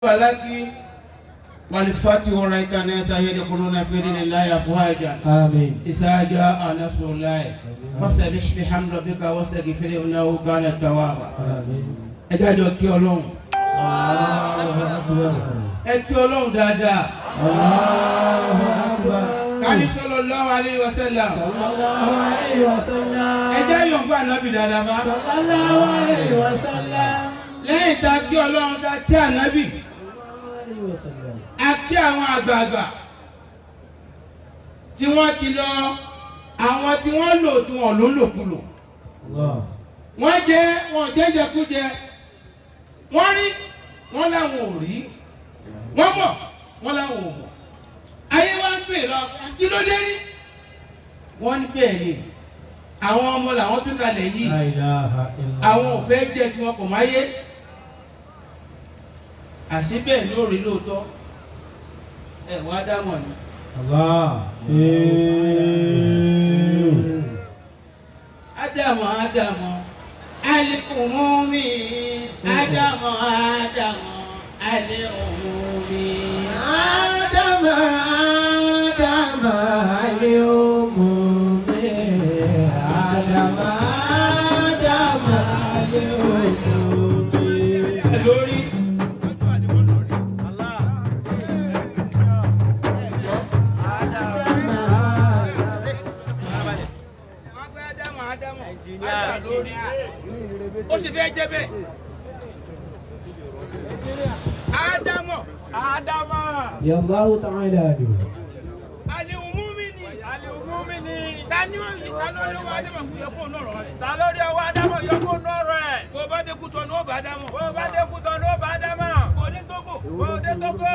فلك والفتح رأيت الناس يدخلون في دين الله أفواجا. آمين. إذا جاء نصر الله فسبح بحمد ربك واستغفره إنه كان توابا. آمين. Ẹ dájọ́ kí Ọlọ́run. الله أكبر. Ẹ kí Ọlọ́run dáadáa. الله أكبر. Kání sallallahu alayhi wa sallam. Sallallahu alayhi wa sallam. Ẹ jẹ́ yọ̀ǹgbọ́ ànábì dáadáa bá. Sallallahu alayhi wa sallam. Lẹ́yìn tá a kí Ọlọ́run tá a kí ànábì. Alayhi wa sallam. A kí àwọn àgbààgbà tí wọ́n ti lọ, àwọn tí wọ́n lò tí wọ́n lò ń lòkulò. Allah. Wọ́n jẹ wọ́n jẹ́jẹkújẹ, wọ́n rí wọ́n láwọn ò rí, wọ́n mọ̀ wọ́n láwọn ò mọ̀. Ayé wa ń pè lọ, kí ló dé rí? Wọ́n ní bẹ́ẹ̀ ni àwọn ọmọ làwọn tó kalẹ̀ yìí. La ilaha illallah. Àwọn ò fẹ́ jẹ́ tí wọn kò máyé. Àṣé bẹ́ẹ̀ ló rí lóòótọ́. Ẹ wá dámọ̀ ni. Allah. Ádámọ̀ Ádámọ̀ alikumumi Ádámọ̀ Ádámọ̀ alikumumi. Ádámà Ádámà aliumumi. Ádámà Ádámà aliumumi. Lórí. Ó sì fẹ́ jẹ́ bẹ́ẹ̀. Ádámọ̀. Ádámà. Yallahu ta'ala anhu. Aliumumi ni. Aliumumi ni. Ta ni ó yí ta ló lówó Ádámọ̀ kú yẹ kó náà rọ̀ rẹ̀. Ta lórí ọwọ́ Ádámọ̀ yọ kó nú ọ̀rọ̀ ẹ̀. Bó bá dé Kútọ̀ ní ó bá Ádámọ̀. Bó bá dé Kútọ̀ ní ó bá Ádámọ̀. Bó dé Tógò. Bó dé Tógò.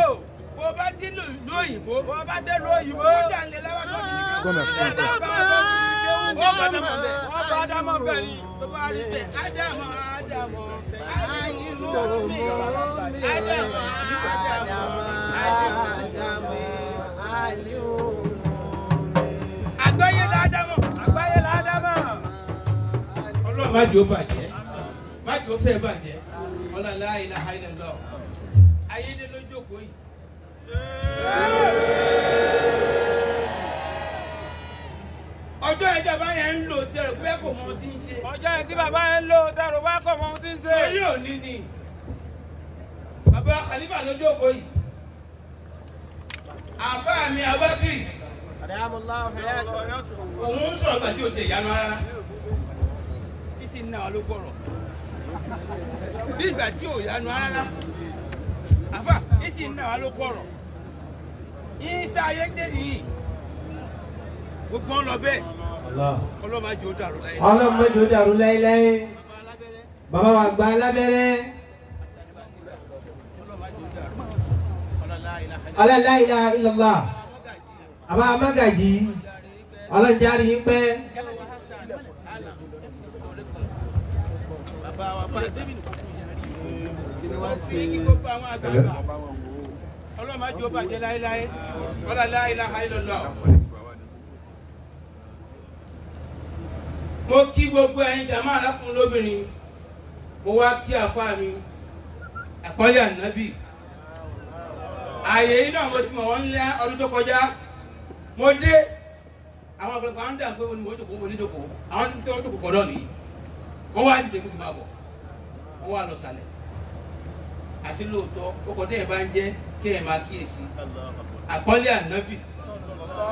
Bó bá dé lóyìnbó. Bó bá dé lóyìnbó. Ó jà ń lè láwá tó ní kéwù. Ó bá Ádámọ̀ bẹ̀. Wọ́n bá Ádámọ̀ bẹ̀ ni. Tó bá rí bẹ́ẹ̀ Ádámọ̀ Ádámọ̀ Aliumumi Ádámọ̀ Ádámọ̀ Aliumumi. Àgbáyé la Ádámọ̀. Àgbáyé la Ádámọ̀. Ọlọ́run má jẹ́ ó bàjẹ́, má jẹ́ ó fẹ́ bàjẹ́, ọlọ́run la ilaha illallah. Ayédè ló jókòó yìí. Ọjọ́ ìjọba yẹn ń lò tẹ̀rù pé kò mọ ohun tí ń ṣe. Ọjọ́ yẹn tí bàbá yẹn ń lò tẹ̀rù bá kò mọ ohun tí ń ṣe. Torí òní ni bàbá Khalifa ló jókòó yìí. Àfáà mi Abákìrì, òun ń sọ̀rọ̀ gbàtí òtí ìyanu rárá. Ìsì náà ló gbọ̀rọ̀. Bí ìgbà tí ò yanu rárá. Àfáà ìsì náà ló gbọ̀rọ̀. Ìsà ayé dé nìyí. Gbogbo ń lọ bẹ́ẹ̀. Allah. Ọlọ́run má jẹ́ ó dàrú láyé. Ọlọ́run má jẹ́ ó dàrú láéláé. Bàbá wa gba alábẹ́rẹ́. Ọlá la ilaha illallah. Bàbá Amágàjì. Ọlọ́run jẹ́ àrí yín pẹ́. Bàbá wa fà. Kí gbogbo àwọn àgbààgbà. Ọlọ́run má jẹ́ ó bàjẹ́ láéláé. Ọlá la ilaha illallah. Mo kí gbogbo ẹ̀yin jàmá alákùnrin lóbìnrin. Mo wá kí àfáà mi àpọ́nlé ànábì. Ààyè yìí náà mo ti mọ̀ wọ́n ní ọdún tó kọjá. Mo dé àwọn ọ̀pọ̀lọpọ̀ àwọn dà pé mo ní mo jókòó mo ní jókòó àwọn tí wọ́n jókòó kọ́ náà nìyí. Wọ́n wá dìde kó ti máa bọ̀. Wọ́n wá lọ sàlẹ̀. Àti lóòótọ́ ó kọ́ téèyàn bá ń jẹ́ kéèyàn máa kíyèsí. Àpọ́nlé ànábì.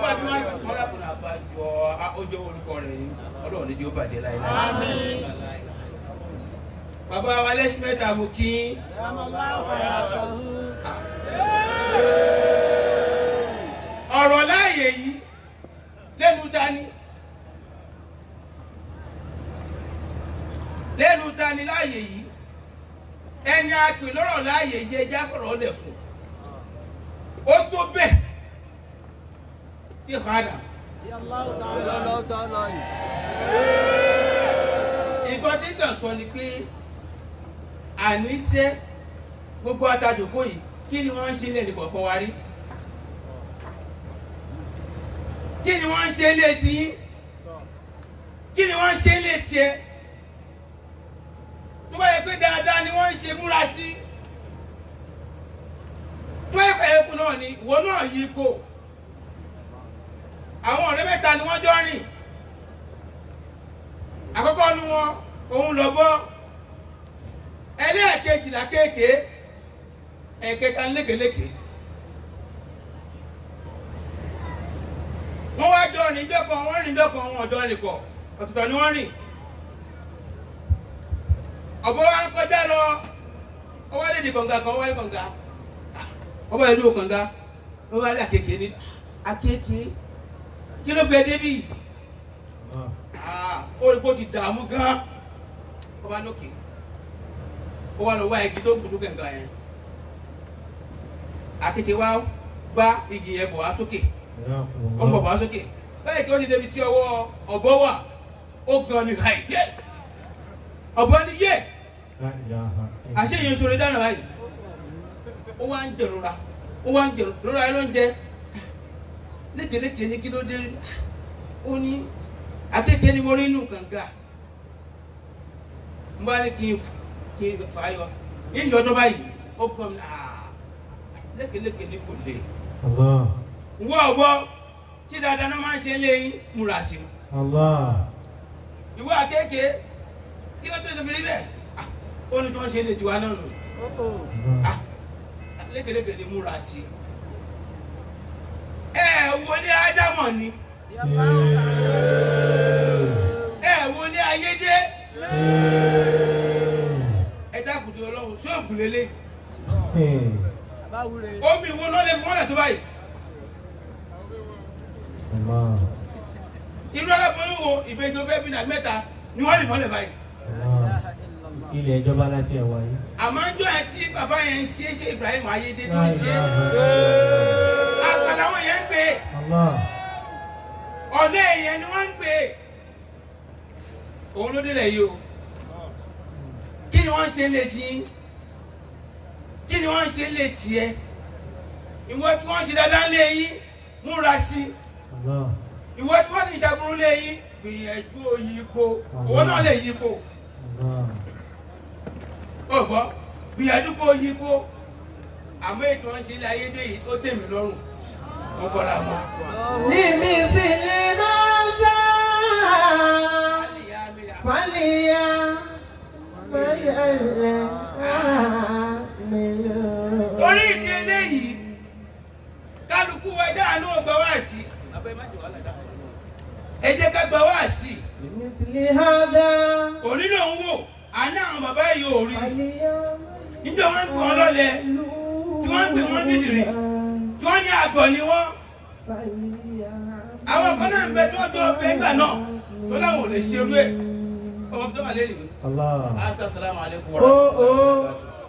Wọ́n á fi máa ń fọ́n lápò àbájọ ọjọ́ orúkọ rẹ̀ ni Ọlọ́run ní jẹ́ ó bàjẹ́ láéláé. Bàbá wa lẹ́sìn mẹ́ta mo kí yín. Ọ̀rọ̀ láàyè yìí lẹ́nu dání. Lẹ́nu dání láàyè yìí. Ẹni a pè lọ́rọ̀ láàyè yìí ẹja fọ̀rọ̀ lẹ̀ fún. Ó tó bẹ́ẹ̀ tí kàdà. Nǹkan tí kàn sọ ni pé àníṣe gbogbo atajòkó yìí kí ni wọ́n ń ṣe ilé ẹnìkọ̀ọ̀kan wa rí? Kí ni wọ́n ń ṣe ilé tiyín? Kí ni wọ́n ń ṣe ilé tiẹ̀? Tó bá yẹ pé dáadáa ni wọ́n ń ṣe múra sí. náà ni ìwọ náà yí ipò. Àwọn ọ̀rẹ́ mẹ́ta ni wọ́n jọ rìn. Àkọ́kọ́ nu wọn òun lọ bọ́, ẹlẹ́ẹ̀kejìlá kéèké, ẹ̀kẹta lékeleke. Wọ́n wá jọ rìn jọ́kan, wọ́n rìn jọ́kan, wọn ọ̀dọ́ rìn pọ̀, ọ̀tọ̀ọ̀tọ̀ ni wọ́n rìn. Ọ̀bọ wa ń kọjá lọ, ó wá lè di kànga kan, ó wá lè kànga, ó bá yẹ ní o kànga, ó wá lè àkekèé ní àkekèé, kí ló gbé débì? Ó rí kó ti dààmú gan, ó bá lókè, ó wá lọ wá igi tó gùn tó kànga yẹn. Àkekèé wá bá igi yẹn bọ̀ wá sókè, ó ń bọ̀ wá sókè, báyìí kí ó ní débi tí ọwọ́ ọ̀bọ wà, ó gan ni báyìí yé, ọ̀bọ ni yé, àṣé yẹn sọ̀rọ̀ dáná báyìí, ó wá ń jẹ̀rora, ó wá ń jẹ̀rora ló ń jẹ lékeleke ní kí ló dé? Ó ní akéke ni mo rí inú kànga, n bá ní kí n fà á yọ ní ìyọjọ́ báyìí, ó kàn mí lékeleke ní kò lè wọ́ ọ̀bọ tí dáadáa náà máa ń ṣe léyìn múra sí i. Ìwọ akéke kí ló dé tó fi rí bẹ́ẹ̀? Ó ní tí wọ́n ṣe lè tiwa náà nù. Lékeleke ní múra sí i. Ẹ wọlé Ádámọ̀ ni, ẹ wọlé ayédè, ẹ dákun tó Ọlọ́run ṣóògùn lélẹ̀. Omi ìwo náà lè fún ọ̀nà tó báyìí? Irú aláboyún wo ìbejì tó fẹ́ bí náà mẹ́ta ni wọ́n lè mọ́lẹ̀ báyìí? Ilẹ̀ ìjọba láti ẹ̀wà yìí. Àmọ́ ń jọ ẹ tí bàbá yẹn ń ṣe é ṣe Ibrahim Ayédè tó ń ṣe é, àgbàlá wọn yẹn ń pè é, ọ̀lẹ́ yẹn ni wọ́n ń pè é. Òun ló délẹ̀ yìí o. Kí ni wọ́n ń ṣe létí? Kí ni wọ́n ń ṣe létí ẹ? Ìwọ tí wọ́n ń ṣe dáadáa lé yín, múra sí. Ìwọ tí wọ́n ti ṣàbùrú lé yín, gbìyànjú òyì kó, òun náà lè yí kó. Ó gbọ́, gbìyànjú kó yí kó. Àmọ́ ètò wọn ṣe ilé ayé dé yìí, ó tẹ̀ mí lọ́rùn, mo fọra mọ́. Níbi ìsìnlẹ̀ máa ń dá fàlìyà mẹ́rẹ̀ẹ́rẹ́ àmìlò. Torí ìdí eléyìí, kálukú wa ẹja àánú ọgbà wá sí. Ẹ jẹ́ ká gbà wá sí. Níbi hádà. Òní ló ń wò, àná àwọn bàbá yìí ò rí. Níjọ́ wọn ń pè wọ́n lọ́lẹ̀, tí wọ́n ń pè wọ́n dídìrì, tí wọ́n ní àgọ̀ ni wọ́n. Àwọn kan náà ń bẹ tí wọ́n jọ ọbẹ̀ nígbà náà tó láwọn ò lè ṣerú ẹ̀. Ọmọ tó wà lẹ́yìn. Allah. Assalamu alaikum warahmatullahi wabarakatuh.